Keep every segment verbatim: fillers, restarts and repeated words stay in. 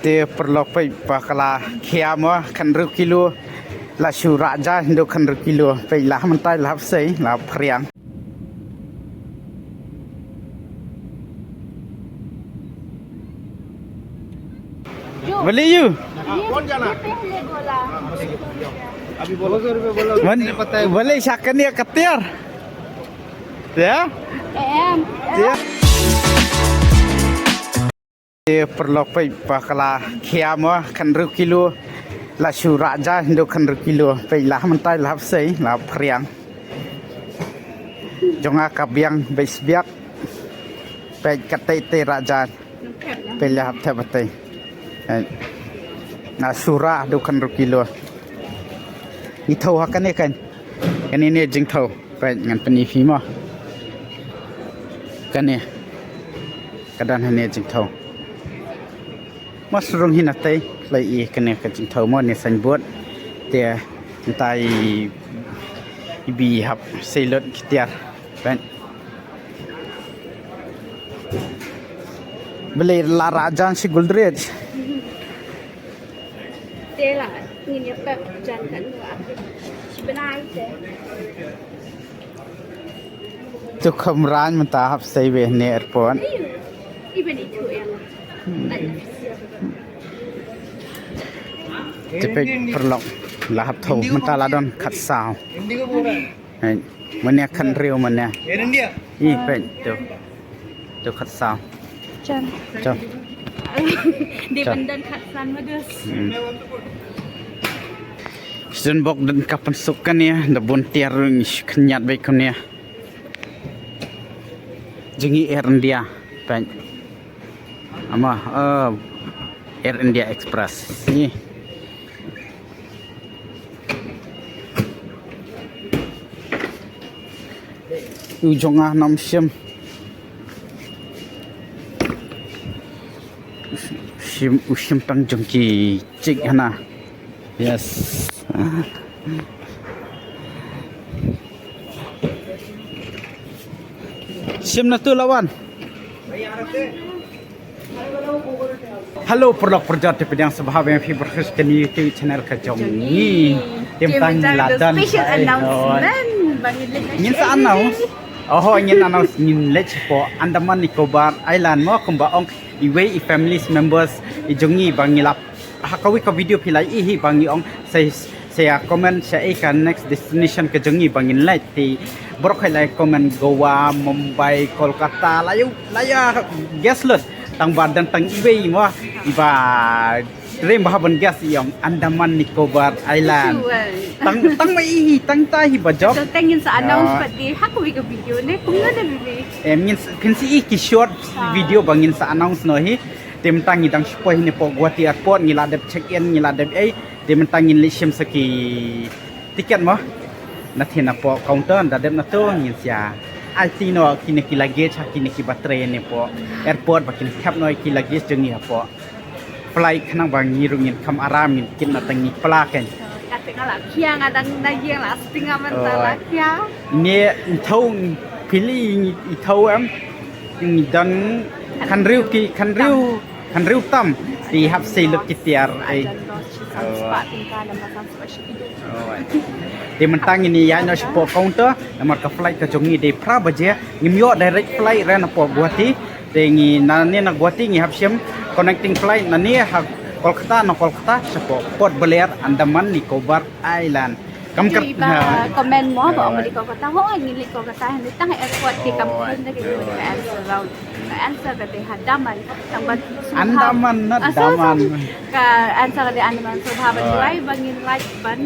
Te paralok, peit ba ka la khia mo, khatnriew kilo. La shu rah jan haduh khatnriew kilo. Peit la mynta la hap sei, la hap phriang. Balei yu? ये, ये पहले बोला। Balei sha kane ka tiar? Ya? Em. Ya. Te paralok, peit ba ka la khia mo, khatnriew kilo. La shu rah jan haduh khatnriew kilo. Peit la mynta la hap sei, la hap phriang. Jong nga ka biang beit sbiak. Peit katei te rah jan. Peit la hap thep katei. Peit. Nga shu rah haduh khatnriew kilo. Ngi thew ha kane kan. Kane ne jingthew. Peit ngan pyni phi mo. Kane. Ka don hangne jingthew. Mas rung hi na tei, la i kane ka jingthew mo ne signboard. Te mynta i, i bi hap sei lut ki tiar. Peit. Balei la rah jan shi guldret. Te la ngin ïa pep jan kan wa. Shi bnai te. Tu kham rang mynta hap sei beit ne airport. Even itu yang. Te peit paralok, la hap thew mynta la don khatsaw. Hai, mynne khatnriew mynne. Ih, peit tu. Tu khatsaw. Jan. Jan. Di Jan. Bendan khatsan madus. Hmm. Student bok dan kapan sukan ya, da bun tiar rung khynñiat baik kun ya. Jong ngi Air India, peit. Ama, eh, Air India Express. Ni. U jong nga nam shim. Shim, u shim tang jong ki chick hana. Yes. Shim na tu lawan. Hello, paralok parajor, te pdiang sngewbha ïa phi baroh sha kane ka YouTube channel ka jong ngi. Te mynta ngi la don special announcement. Ngin sa announce. Oho, ngin announce, ngin leit shapoh Andaman Nicobar Island mo, kumba ong iwei i family members i jong ngi ba ngi la, ha kawei ka video phi la ïohi hi ba ngi ong sa, sa comment sha ei ka next destination ka jong ngi ba ngin leit. Te baroh hi la comment Goa, Mumbai, Kolkata, la ïa, la ïa guess lut. Tang ba don tang iwei mo, iba trei ba hap ban guess, i ong Andaman Nicobar Island. Tang, tang ma i hi, tang ta hi ba jop. So tang ngin sa announce pat de ha kawei ka video ne, kumno da baby. Em, ngin s-, phin sa i ki short video ba ngin sa announce noh hi. Te mynta ngi dang shu poi hi ne poh Guwahati Airport, ngi la dep check in, ngi la dep ei. Te mynta ngin leit shim sa ki ticket mo. Na thie na poh counter, da dep na to ngin sa ai ti noh kine ki luggage ha kine kiba trei ne poh airport ba kin thep noh ki luggage jong ngi hapoh flight khnang ba ngi ruh ngin kham aram, ngin kit na tang ngi pla kein. Ka teng la khia, nga dang na ïeng la sting nga mynta la khia. Ne, i thaw, pili i thaw em. Ngi don khanriew ki, khanriew, khanriew tam. Te hap sei lut ki tiar ei. Te mynta ngin ïaid noh shapoh counter, namar ka flight ka jong ngi dei phra baje, ngim ïoh direct flight re na poh Guwahati. Te ngi nane na Guwahati ngi hap shim connecting flight nane ha Kolkata, na Kolkata shapoh Port Blair, Andaman Nicobar Island. Kam kat ba comment mo ba ong leit Kolkata, ho ngin leit Kolkata, hynrei tang airport te kam phone da ka answer round. Ka answer ka dei ha Daman, tang ban Andaman, not Daman. Ka answer ka dei Andaman, so ba ban duwai ba ngin lait ban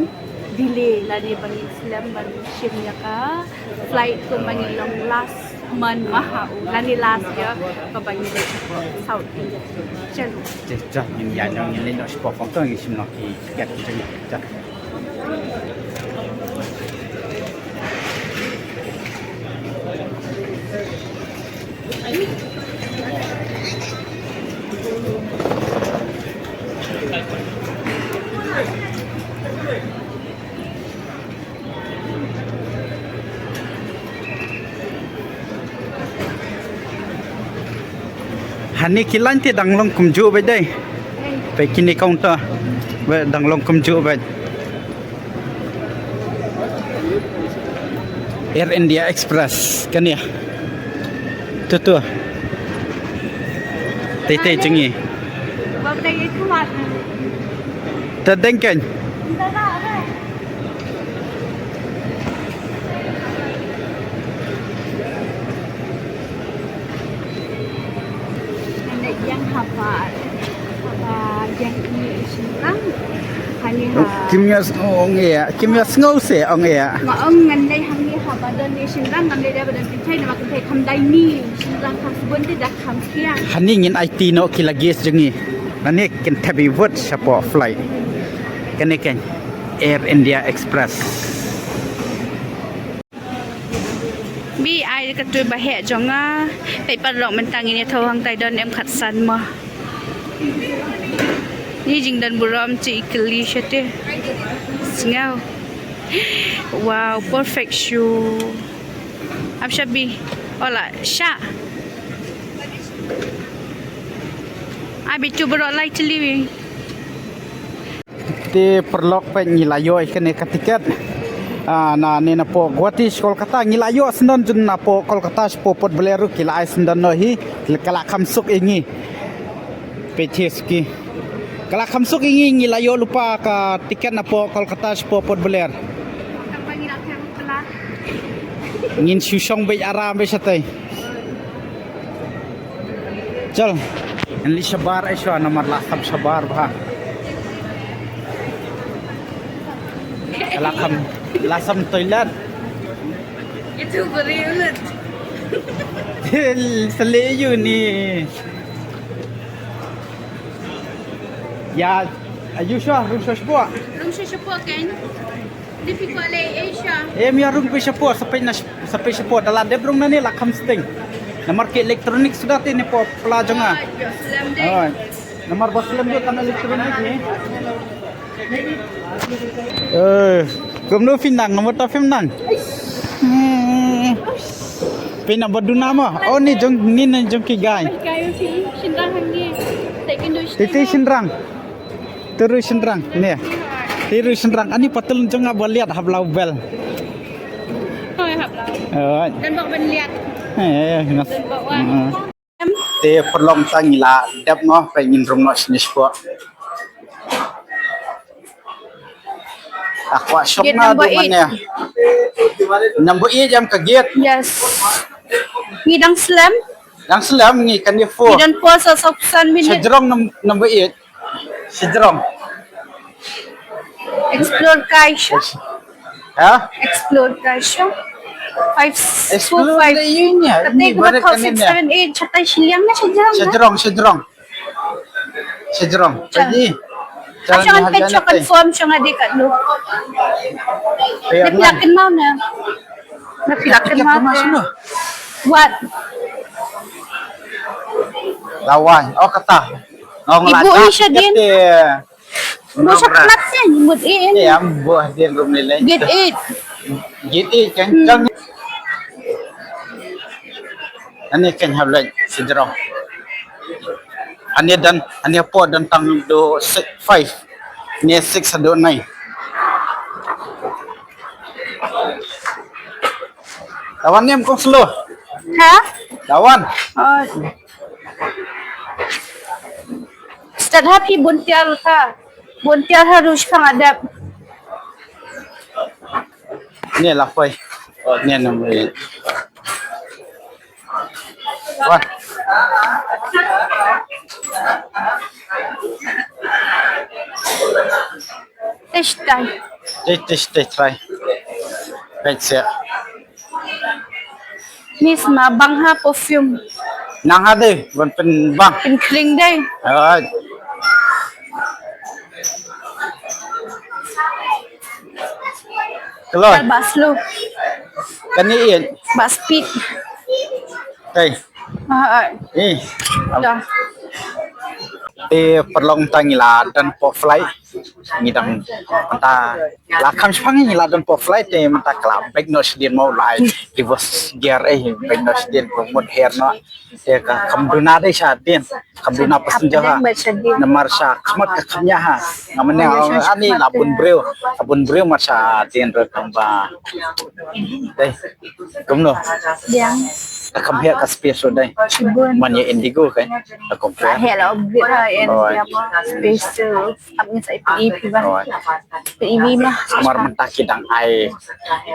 delay lane ba ngin slem ban shim ïa ka flight kum ba ngin long last man ma ha u lane last year ka ba ngin leit South India. Chalo. Te ngin ïa ngin leit noh shapoh counter ngin shim noh ki ticket ki jong ngi. Hani ki line te dang long kumjuh beit dei. Peit kine counter. Ba dang long kumjuh ba. Air India Express kane. Tu tu. Tei tei jong ngi. Ba tei itu mat. Ta deng kan. Ngan leit ïeng haba, haba ïeng ïa i shynrang. Hangne ha. Kim ïa sngew ong ïa, kim ïa sngew se ong ïa. Nga ong ngan leit hangne haba don i shynrang, ngam leit da ba don kynthei, namar kynthei kham dei mi, shynrang kham sbun te da kham khia. Hangne ngin aiti noh ki luggage jong ngi. Nangne kin thep i vote shapoh flight. Kane kan Air India Express. Bi ai ka tu ba heh jong nga. Peit paralok mynta ngin ïa thaw hangtai don em khatsan mo. Ni jingdon burom ti i kali shate. Sngew. Wow, perfect shoe. Ap shabi. Ola, sha. Abi tu baroh lai tylli wi. Te paralok peit ngi la ïoh ïa kane ka tiket. Ah, na ne napoh Guwahati sha Kolkata ngi la ïoh syndon jun napoh Kolkata shapoh Port Blair ruh ki la ai syndon noh hi. Ka la kham suk ïa ngi. Peit hi suki. Ka la kham suk ïa ngi ngi la ïoh lypa ka tiket napoh Kolkata shapoh Port Blair. Ngin shu shong beit aram beit shatei. Chal. Ngan leit shabar ai shuwa namar la kham shabar bha. La kham, la kham toilet. Itu beri ulut. Til sele yu ni. Ya, ayu shuwa, rung shuwa shapoh. Rung shuwa shapoh kan. Em ïa rung phi shapoh, sa peit na, sa peit shapoh, da la dep rung na ne la kham sting. Namar ki electronic suda te ne poh pla jong nga. Namar ba slem jong ka electronic ne. Eh, kumno phi nang, namar ta phim nang. Hmm. Phi nang ba duna mo. Oh, ni jong, ni, ni jong ki guy. Titi shynrang. Te ruh shynrang ne. Te ruh shynrang ani patulun jong nga ba liat hap la u bel. Hoi hap la. Hoi. Don bok ban liat. Eh, ngas. Don bok wan. Hmm. Te paralok tang ngi la dep noh, peit ngin rung noh shane shapoh. Ak kwah shong. Gate na number eight. Number eight em ka gate. Yes. Ngi dang slem. Dang slem ngi kan ïa four. Ngi dang four sa sop san minit. Sha jrong num-, number eight. Sha jrong. Explore kai sha. Ha? Explore kai sha. Five, explore four, five. Le yu nya. Kate ni ka baret ba kan six, nya. Seven, eight, shatai shiliang na sha jrong. Sha jrong, sha jrong. Sha jrong. Sha. Pagi. Sha jrong. Asha kan pet sha confirm sha nga di kat lu. Pia na pila kenal na. Na pila kenal na. What? Lawan. Oh, kata. Ibu Isha din. Kata. Mo sa klat ne, mut eh. Eh, am bo din rum lele. Gate eight. Gate eight kan. Hmm. Kan. Ani kan hab lek sejrong. Ani dan, ani apo dan tang do si-, five. Ni six do nine. Lawan ni am kong slow. Ha? Lawan. Oh. Stad ha phi bun tiar ka. Bun tiar ha rush ka ngadap. Ni la poi. Ni number eight. Wan. Test time. Test, test, test, try. Right, sir. Ni sma bang ha perfume. Nang ha dei, ban pynbang. Pynkhring dei. Alright. Kloi. Ba slow. Kane in. Ba speed. Hey. Ah, ah. Eh. Dah. Eh, paralok tang ila dan pok flight. Ngi dang mynta la kham shipang ngi la don por flight te mynta ka la bek noh shadien mo lai reverse gear eh bek noh shadien ko mut her noh. Te ka kham duna dei shadien kham duna passenger ha. Namar sha khmat ka kham nya ha. Nga mane ani la bun briew la bun briew mar shadien re kham ba. Dei kumno. Yang ka kham hia ka space ro dei. Shibun. Man ye Indigo kai. Ka compare. Hia la obviously Indigo space tu. Ap ni sa ipi ipi ba. Ipi ipi mah. Mar mynta ki dang ai.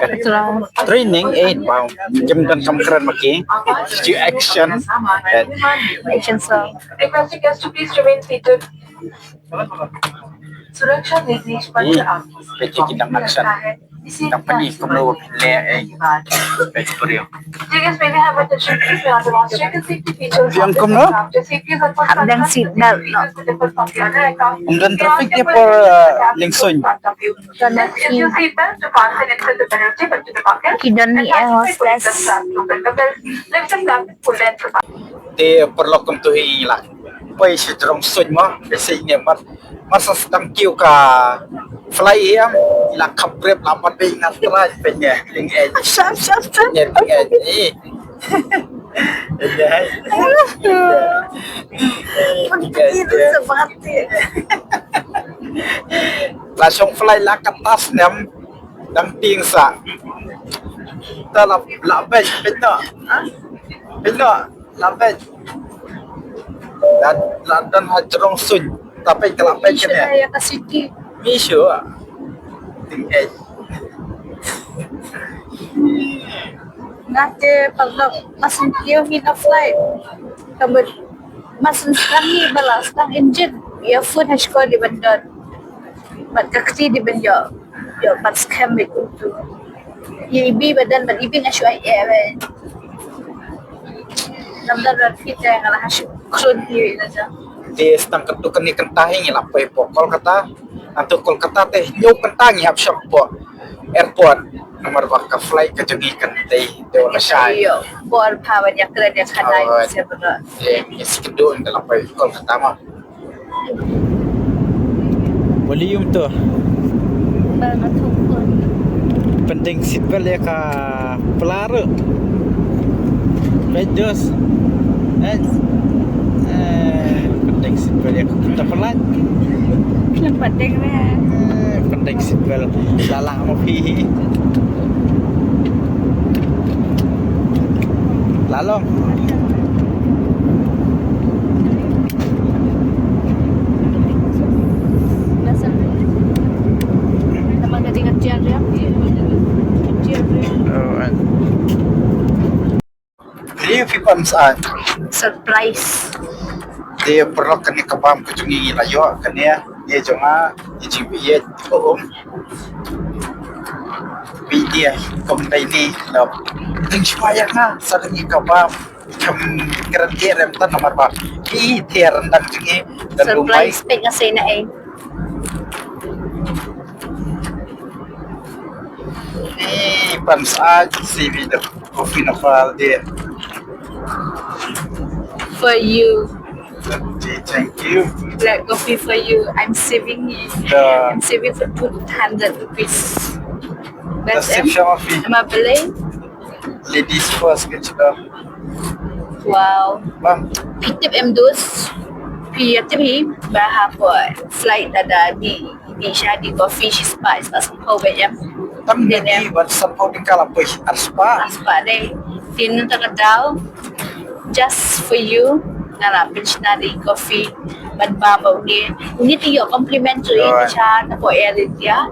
Betul. Training eh ba. Jem dan kam keren maki. Situ action. Action song. Requesting guests to please remain seated. सुरक्षा निर्देश पत्र आपकी सीट पर लटका है। इसे इतना सुरक्षित रखें। Tang pynïaid kumno le eh. Dear guests, may we have attention, please? May I ask to demonstrate the safety features of this aircraft? Your safety is of utmost concern. Ap dang seat belt, no? Ym don traffic ïa por, uh, lyngsuiñ. Don't have seat. Ki don ni air hostess. Te paralok kumto hi la. Poi sha jrong suiñ mo, basic ne mar mar sa sdang kiew ka flight ïa la khap grep la pat pei ngat trai pei ne ding eh. Shap shap shap. Ne ding eh. Eh. Eh, eh. Pun peti tu sebati. La shong flight la ka tas nem dang tieng sa. Ta la la pei pei no. Pei no. Lapet. La la don ha jrong suiñ. Tapet ka lapet kane. Ïa ka city. Mi shu. Ting eh. Ngate paralok masin kiew hi na flight. Kamut masin sdang hi ba la sdang engine. Ïa phone ha shkor di ban don. Bad ka kti di ban ïoh ïoh ban skhem bad kumtu. Ïa ibi ba don bad ibi nga shu ai eh bad. Namar don bad kita nga la ha shu khlun ïa na ja. Te stang katu kane kynta hi ngi la poi pok Kolkata. Atu Kolkata te ñiew kynta ngi hap shong pok airport. Namar ba ka flight ka jong ngi kan tei te wala shai. Ïoh bor pha ban ïa kren ïa khanai. Oi. Te ngi skidun da la poi Kolkata ma. Volume tu. Ba nga thong pun. Pending seat belt ïa ka pla ruh. Baik dos. Eh. Eh, pending seat belt ïa ka pla. Pending seat belt. Lala ma phi. Lalong. Riu ki pam sa. Surprise. Te paralok kane ka bam ka jong ngi la ïoh kane. Ïa jong nga ïa jingbieit ko um. Bieit kum dei ni la. Dang shuwa ïa nga sa dang ïa ka bam. Kam kren kren tan namar ba ki thier ndang jong ngi. Surprise pek nga sei na ei. Ni pan sa si video. Coffee na pal dia. For you. Okay, thank you. Black coffee for you. I'm saving it. Yeah. I'm saving for two hundred rupees. That's it. Am I believe? Ladies first, gitu. Wow. Bang. Phi tip em dus. Phi ïa tip hi ba ha poi flight da da di. Ni sha di coffee shi spah, spah sanphew ba em. Tang dei ni ba sanphew tyngka la poi ar spah. Ar spah dei. Tin tang ka daw. Just for you. Nga la pynshna di coffee. Ban ba ba uni. Uni ti ïoh complimentary. Right. Ka sha na poi Air India.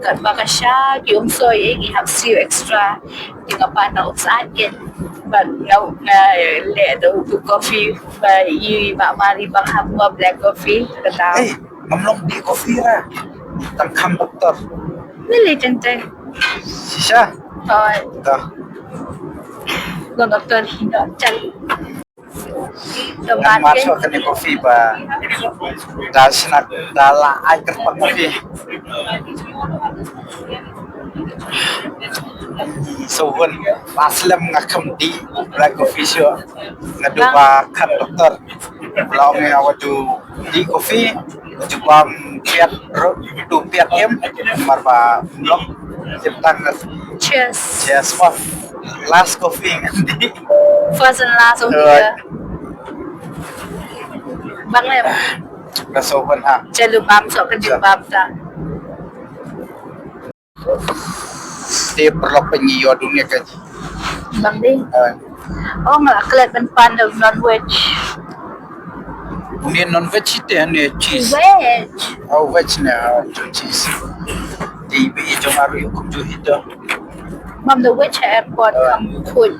Kat ba ka sha ki um soi eh ngi hap siew extra. Ki nga pan na um sat ken. Ban nga nga le da u coffee. Ba i ba mari bang hap black coffee. Ka daw. Ngam long dih coffee ra. Tang kham doktor. Ni le tente. Shisha. Oi. Dah. Lo doktor hi doktor. Ngan mar shuwa kane coffee ba. Da sna da la ai kyrpang coffee. So won ba slem nga kham dih black coffee shuwa. Nga du ba khan doktor. Long nga wadu dih coffee. Jubab piat ro, tu piat em, marba blok. Jeptang. Cheers. Cheers, wah. Last coffee. First and last of the year. Bang lem. Ka sopan ha. Jalu bam sok ka jubab ta. Te paralok, pynïoh dunia ka. Bang dei. Oh, nga la klet ban pan da non veg. Une non veg ite ne cheese. Veg. Oh, veg ne, oh, cheese. Te ibe i jong aru yu kumjuh ito. Bam da veg ha airport kam khun.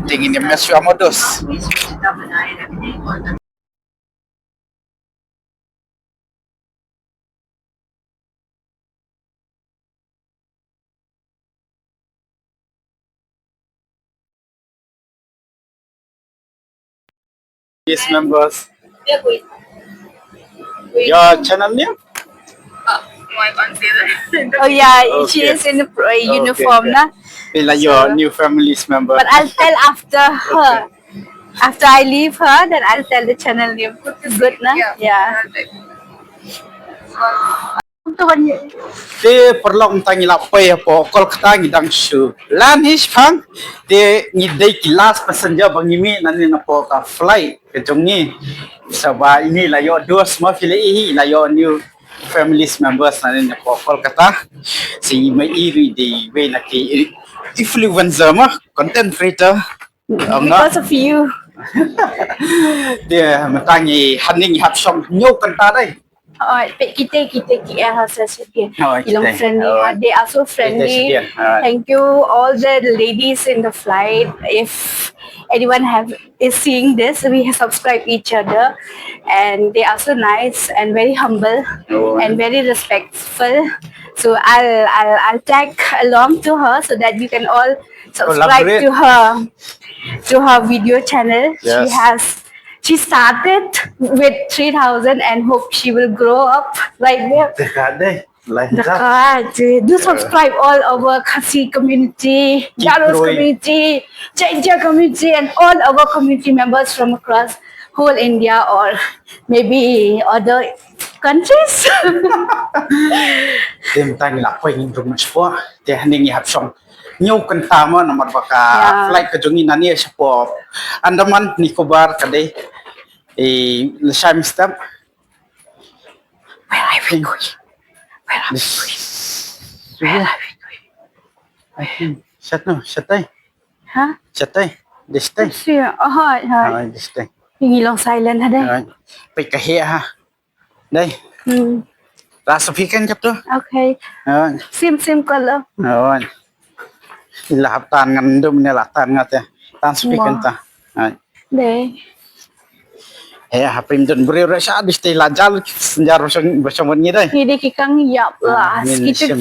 Te ngin ïa mess ïa modos. Yes, members. Your channel name? Oh yeah, she is in a uniform na. Like your new families member. But I'll tell after her. After I leave her, then I'll tell the channel name. Good na? Yeah. Te paralok, mynta ngi la poi hapoh Kolkata, ngi dang shu land hi shipang. Te ngi dei ki last passenger ba ngi mih nangne napoh ka flight ka jong ngi. Sa ba ine la ïoh dos ma phi la i hi, la ïoh new families members nangne napoh Kolkata. Si ma i ri dei wei na ki influencer ma, content creator. Because of you. Te mynta ngi hangne ngi hap shong hynñiew kynta dei. Oh, peit kita, kita ki eh ha sa sha ki. Oh, ki long friendly. Oh. They are so friendly. Thank you all the ladies in the flight. If anyone have is seeing this, we subscribe each other, and they are so nice and very humble and very respectful. So I'll, I'll I'll tag along to her so that you can all subscribe to her, to her video channel. She has, she started with three thousand and hope she will grow up like that. Dekat deh. Dekat. Do subscribe all our Khasi community, Jaros community, Jaintia community, and all our community members from across whole India or maybe other countries. Te mynta ngi la poi, ngim rung mynshuwa. Te hangne ngi hap shong hynñiew kynta mo, namar ba ka flight ka jong ngi nangne shapoh Andaman Nicobar ka dei. Eh, lashai mynstep. Where are we going? Where are we going? Where are we going? Shat no, shatai. Ha? Shatai. Dei shatai. Oh, hai, hai. Hai, dei shatai. Ngi long silent ha dei. Hai. Peit ka heh ha. Dei. Hmm. Ra sa phi kan kap tu. Okay. Hai. Same, same color. Hai. La hap tan ngan dum ne la tan nga te. Tan sa phi kan ta. Hai. Dei. Eh, hapim don briew ra sha dei te la jal synjar ba shong, ba shong ngi dei. Ngi dei ki kang ïap la. Min shim.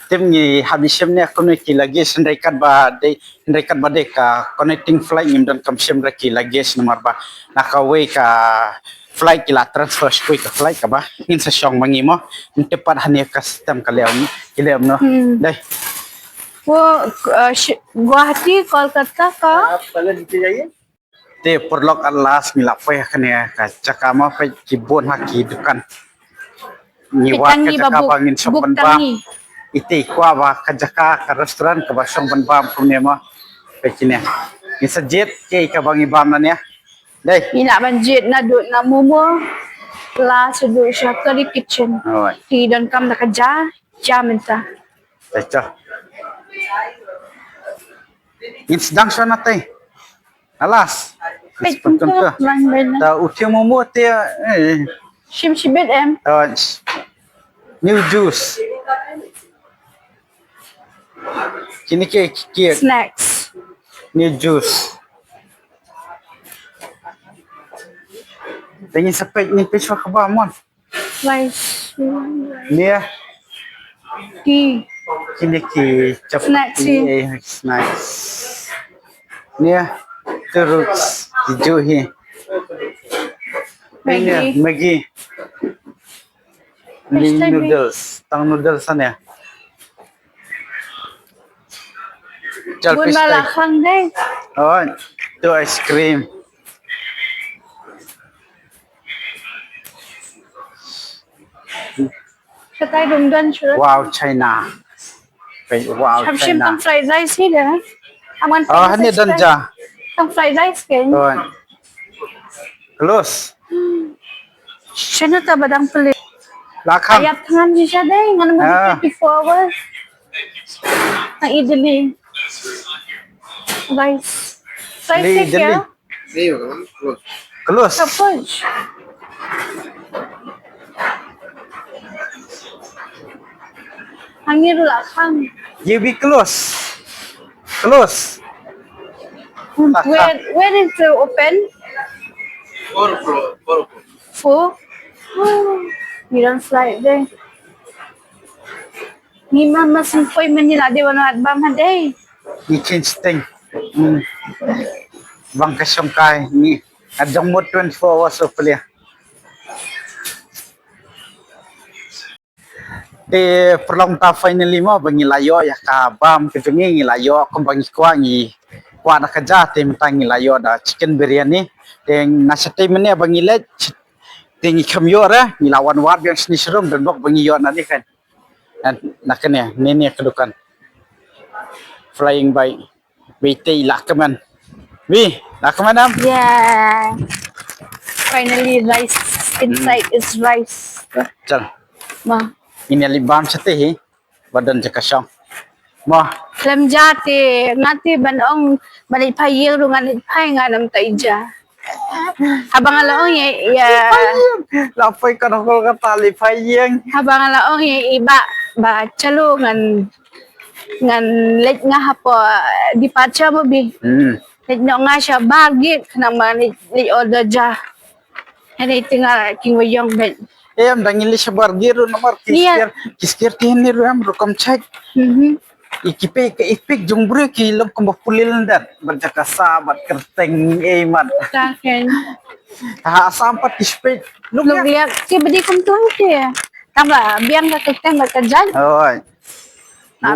Te ngi hap shim ne kumne ki luggage, hynrei katba dei, hynrei katba dei ka connecting flight ngim donkam shim re ki luggage namar ba na kawei ka flight ki la transfer sha kawei ka flight kaba ngin sa shong ma ngi mo. Ngim tip pat hangne ka system ka lem, ki lem no. Hmm. Dei. Wo, uh, Guwahati, Kolkata ka? Te paralok, at last ngi la poi ha kane ka jaka mo, peit ki bun ha ki dukan. Ngi wad ka jaka ba ngin shong ban bam. Ite kwah ba ka jaka ka restaurant kaba shong ban bam kumne mo. Peit kine. Ngin sa jied kaei kaba ngi bam nangne. Dei. Ngi lah ban jied naduh na momo. La shu duh sha curry kitchen. Alright. Te donkam da ka ja, ja mynta. Te cha. Ngin sdang shwa na te. Alas. Peit kumta. Ta u thiang momo te, eh. Shim shibit em. Ta new juice. Kine ki, ki, ki. Snacks. New juice. Te ngin sa peit, ngin peit shwa kaba mon. Rice. Nia. Tea. Kine ki chapati, eh, snacks. Nia. Te roots. Ki juh hi. Maggi. Nia, Maggi. Ni noodles. Tang noodles ania. Bun ba la khang dei. Oh, tu ice cream. Katai dum don shuh. Wow, China. Wei, wow, China. Shim tang fried rice hi da. Aman. Oh, hani don ja. Tang fried rice kan. Oh. Close. Shano ta badang pele. Lakhan. Ayap tangan ji sha dei ngan mo twenty-four hours. Ang idli. Rice. Rice. Close. Close. Kapoj. Hangir la khang. You be close. Close. Where, where is the open? Four o'clock. Four o'clock. Four? We don't fly there. Ni ma ma sing poi mani la de wan at bam ha dei. Ni change thing. Hmm. Bang ka shong kai ni. Adong mo twenty-four hours of play. Te pyrlong ta finally mo ba ngi la ïoh ïa ka bam ka jong ngi, ngi la ïoh kumba ngi kwah, ngi kwah da ka ja, te mynta ngi la ïoh da chicken biryani. Te na shatei mynne ba ngi leit te ngi kham ïoh re, ngi la wan wad biang shini sha room, don bok ba ngi ïoh na ne kan. Na kane ne ne ka dukan. Flying bike. Wei te i la kmen. Wei, la kmen am? Yeah. Finally, rice. Inside is rice. Chal. Ma. Ini li bam sate hi. Badan jaka shong. Ma. Lem ja te, nga te ban ong, ban i phai yeng ru ngan i phai ngan am ta i ja. Haba nga la ong ïa, ïa. La poi ka Kolkata li phai yeng. Haba nga la ong ïa i ba, ba chalu ngan, ngan leit nga hapoh departure mo bi. Hmm. Leit noh nga sha bar gate khnang ba leit, leit order ja. Hynrei te nga king wa yong beit. Em, dang ngi leit sha bar gate ru namar ki skier, ki skier ki hynrei ru em rukom check. Mhm. I ki pek, i pek jong briew ki long kumba pulil ndat. Bad jaka sa, bad kyrteng, eh, mat. Ka ken. Ha, Assam pat ki spek. Luk liak. Luk liak. Ki bdi kum tu ki. Tang ba, biang ka kyrteng bad ka jait. Oi.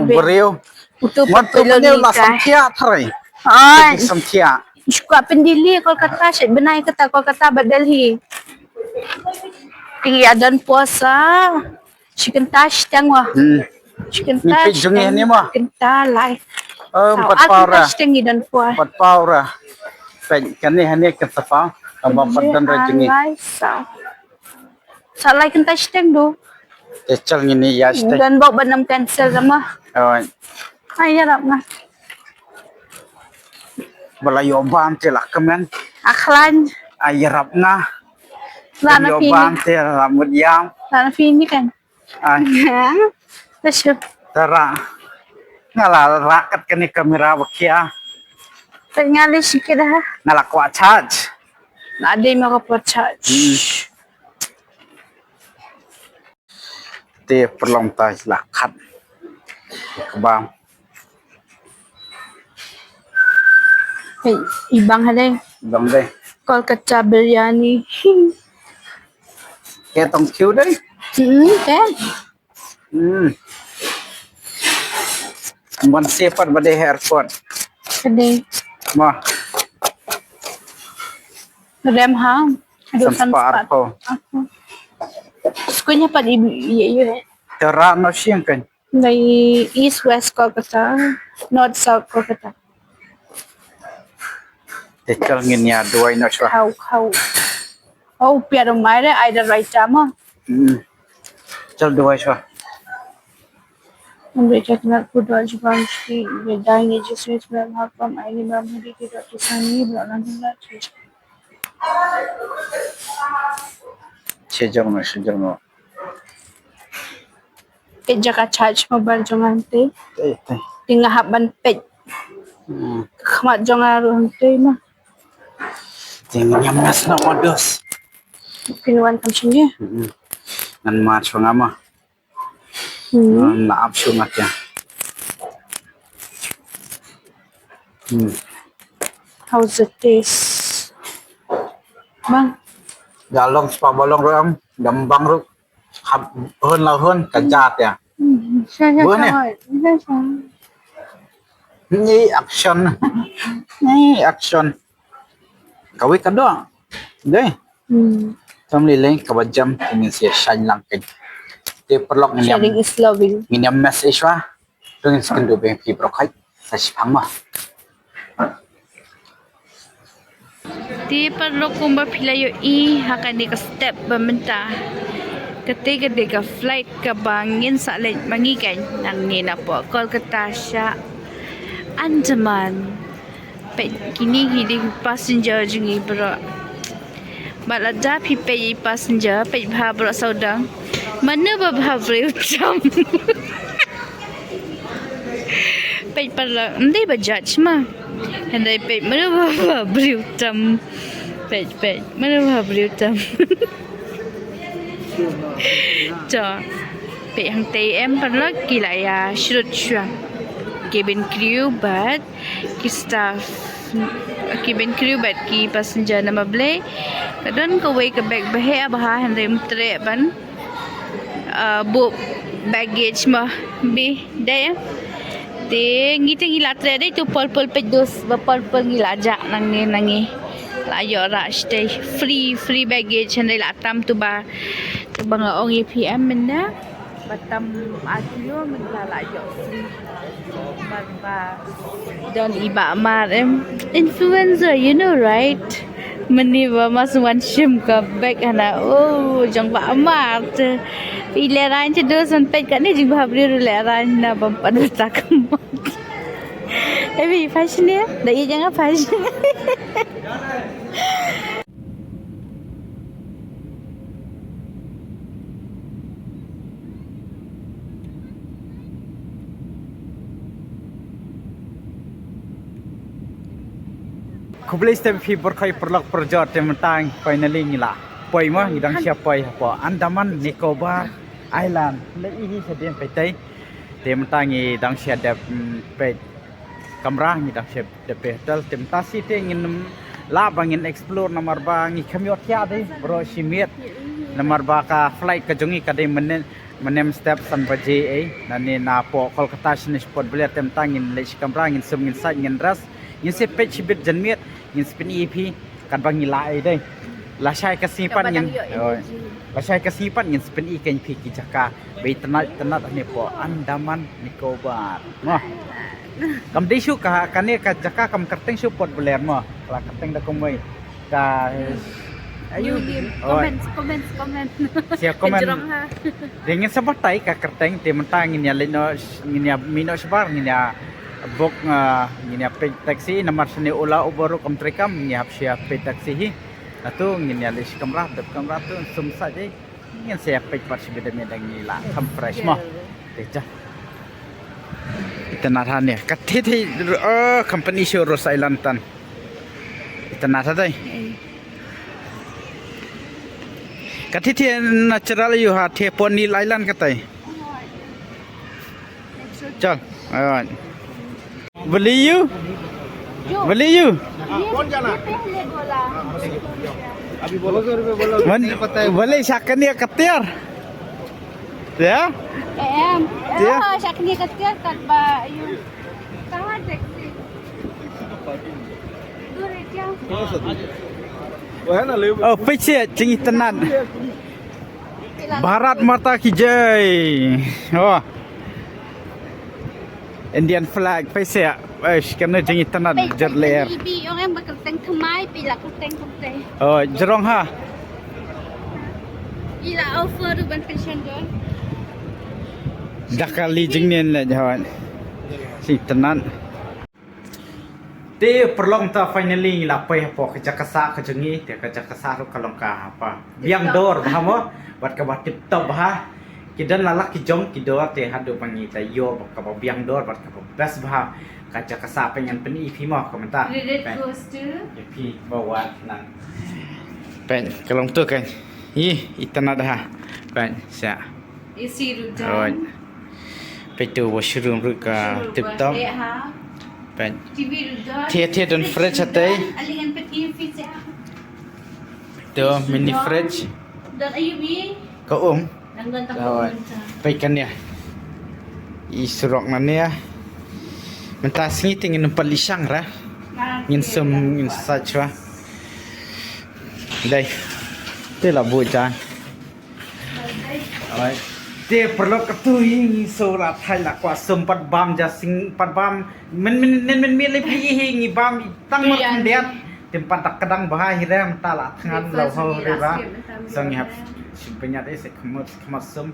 Briew. Utu pat pulil ni la ka. Samthiah tharai. Oi. Samthiah. Shkwa pyndili Kolkata, shet bnai kata Kolkata bad Delhi. Ïa don puasa. Shi kynta shiteng wa. Hmm. Shi kynta shiteng. Ni peit jong ngi mo. Kynta lai. Oh, empat paura. Kynta shiteng i don pua. Empat paura. Peit kane hane kynta pa. Tamba pat don ra jong ngi. Sa lai kynta shiteng du. Te chal ngi ni ïa shiteng. Don bok ban nam cancel da ma. Oh. Ai ïarap nga. Ba la ïoh bam te la kmen. Akhlan. Ai ïarap nga. Lana pini. Ïoh bam te la mut ïam. Lana pini kan. Ai. Tashu. Tara. Nga la ra kat kane kamera ba khia. Te nga li shikit ha. Nga la kwah charge. Na dei ma ka kwah charge. Hmm. Te pyrlong ta la khat. Ka bam. Hey, i bang ha dei. Bang dei. Kolkata biryani. Ke tong kiu dei. Hmm, ke. Hmm. Mon sepat ba dei airport. Ka dei. Ma. Rem ha. Aduh, san spar ko. Skunya pat i, i, i. Tara no siang kan. Dei East West Kolkata, North South Kolkata. Te chal ngin ïa duwai noh shuwa. Hau, hau. Oh, pia dong mai re, ai da rai chama. Hmm. Chal duwai shuwa. Amre chaknat pudot jibang shi, bedang ye jiswe swe hakam, ai ni mam hadi tidak kisani, belak lantung lagi. Sejong na, sejong na. Peit jaka charge mobile jong nga te. Te, te. Te nga hap ban peit. Hmm. Khmat jong nga ruh te ma. Te nga nyam nas na odos. Pynwan kam sini. Hmm. Ngan mat shuwa nga ma. Hmm. Ngan la ap shuwa nga te. Hmm. How's the taste? Bang. Ga long spa ba long ruh em, dam bang ruh. Hap hun la hun ka jat ïa. Hmm, sha, sha, bun, sha, eh? Sha, sha. Ni action. Ni action. Kawei ka doh. Dei. Hmm. Tam lei lei kaba jam ngin sia shine lang kan. Te paralok ngin ïam, sharing is loving, ngin ïam mess ïa shuwa. To ngin sa kynduh biang ïa phi baroh khoit. Sa shipang mo. Te paralok, kumba phi la ïohi ha kane ka step ba mynta, kata ka dei ka flight kaba ngin sa leit ma ngi kan, nangne napoh Kolkata sha Andaman. Peit, kine ki dei passenger jong ngi baroh. Bad lada phi peit ïa i passenger, peit bha baroh sawdong. Mano ba bha briew tam. Peit paralok, ym dei ba judge ma. Hynrei peit mano ba bha briew tam. Peit, peit mano ba bha briew tam. To. Peit hangtei em paralok, ki la ïa shrut shuwa. Cabin crew bad ki staff, cabin crew bad ki passenger, namar balei ka don kawei ka bag ba heh bha, hynrei ym treh ban, ah, buh baggage mo. Bi dei, eh? Te ngi te ngi la treh dei tu, pol pol, peit dos, ba pol pol ngi la jah nangne nangne. La ïoh rah shatei, free, free baggage, hynrei la tam tu ba, tu ba nga ong ïa phi em mynne. Ba tam ar kilo mynta la ïoh free. Namar ba don i Bah Mar em. Influencer, you know, right? Mynne ba mas wan shim ka bag hana. Oh, jong Bah Mar te. Phi lehraiñ te, dos san peit kane jingbhabriew ruh lehraiñ na bym pat bata ka mat. Ebi fashion ïa? Da ïa jong nga fashion. Khublei step phi baroh khoit paralok parajor, te mynta finally ngi la poi mo, ngi dang shu poi hapoh Andaman Nicobar Island. Lei hi sa dien peit tei. Te mynta ngi dang shu dep, mm, peit kamra, ngi dang shu dep peit hotel. Te mynta shi te ngin lah ba ngin explore namar ba ngi kham ïoh thiah dei baroh shi miet. Namar ba ka flight ka jong ngi ka dei mynne, mynne step san baje ei. Nangne napoh Kolkata shane sha Port Blair, te mynta ngin leit sha kamra, ngin sum, ngin sait, ngin rest. Ngin sa peit shibit janmiet, ngin sa pyni ïa phi katba ngi lah ei dei. Lashai ka sngi pat ngin, oh, lashai ka sngi pat ngin sa pyni kein ïa phi ki jaka ba itynnad itynnad hangne hapoh Andaman Nicobar. Mo. Kam dei shuh ka, kane ka jaka kam kyrteng shuh Port Blair mo. Ka la kyrteng da kumwei. Ka, ayu. New name. Oh. Comments, comments, comments. Sia comment. Ka jrong ha. Dei ngin sa batai ka kyrteng, te mynta ngin ïa leit noh, ngin ïa mih noh shabar, ngin ïa book, ah, ngin ïa peit taxi, namar shane Ola Uber ruh kam treikam, ngin ïa hap shu ïa peit taxi hi. Natu ngin ïa leit sha kamra, dep kamra tu, sum sait ei. Ngin sa ïa peit pat shibit da mynta ngi la kham fresh mo. Te ja. Itynnad hangne. Ka thit hi, oh, company shuh Rose Island tan. Itynnad ha dei. Ka thit hi natural ïa u ha, thit hapoh Neil Island katei. Chal. Alright. Believe you? Believe you? ये पहले बोला। Man, believe sa kane ka tiar. Ya? Em. Ya. Oh, sa kane ka tiar kat ba, you. Kawan taxi. Dur hai kya? Oh, peit seh, jingitynnad. Bharat Mata Ki Jai. Oh. Indian flag, peit seh. Eish, kane jingitynnad, jer lyer. Ibi ong em ba kyrteng thymmai, phi la kyrteng kyrteng. Oh, jrong ha. Ila offer ruh ban pension don. Da kali jingnian leh jawad. Jingitynnad. Te paralok, mynta finally ngi la poi hapoh ka jaka sah ka jong ngi, te ka jaka sah ruh ka long kaba biang dor bha mo, bad kaba tip top bha. Ki don la lak ki jong ki dor, te haduh ba ngi la ïoh kaba biang dor bad kaba best bha. Ka jaka sah peit, ngan pyni ïa phi mo ka mynta. Credit goes to, ïa phi ba wan nang. Peit ka long tu kan. Ih, itynnad ha. Peit sha. A C ruh don. Peit tu washroom ruh ka tip top. Peit. T V ruh don. Thia thia don fridge hatei. Ali ngan peit T V sha. Tu mini fridge. Don ayu mi. Ka um. Peit kane. I surok nane. Mynta sngi te ngin ym pat leit shang ra. Ngin sum, ngin sait shuwa. Dei. Te la buh jan. Alright. Te paralok, katu hi ngi shu la thait, la kwah sum pat bam ja sing, pat bam. Men men men men men lip hi hi ngi bam i tang mar khyndiat. Te pat dak ka dang bha hi re, mynta la thngan la ho re ba. Sa ngi hap shu pynïaid eh, sa khmat khmat sum.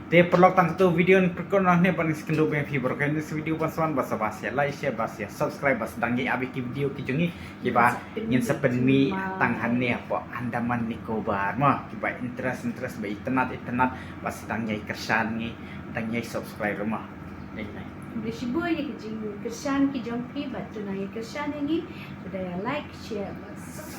Te paralok, tang katu video pyrkhat noh ne ban, sa kynduh biang phi baroh. Kane sa video ban sa wan, ba sa ba share, like, share, ba share, subscribe, ba sdang ïa ap ïa ki video ki jong ngi kiba ngin sa pynmih tang hangne hapoh Andaman Nicobar mo, kiba interest interest, ba itynnat itynnat, ba sdang ïa kyrshan ngi, dang ïa subscribe mo. Khublei shibun ïa ki jingkyrshan ki jong phi, bad to nang ïa kyrshan ïa ngi, to da ïa like, share, bad subscribe.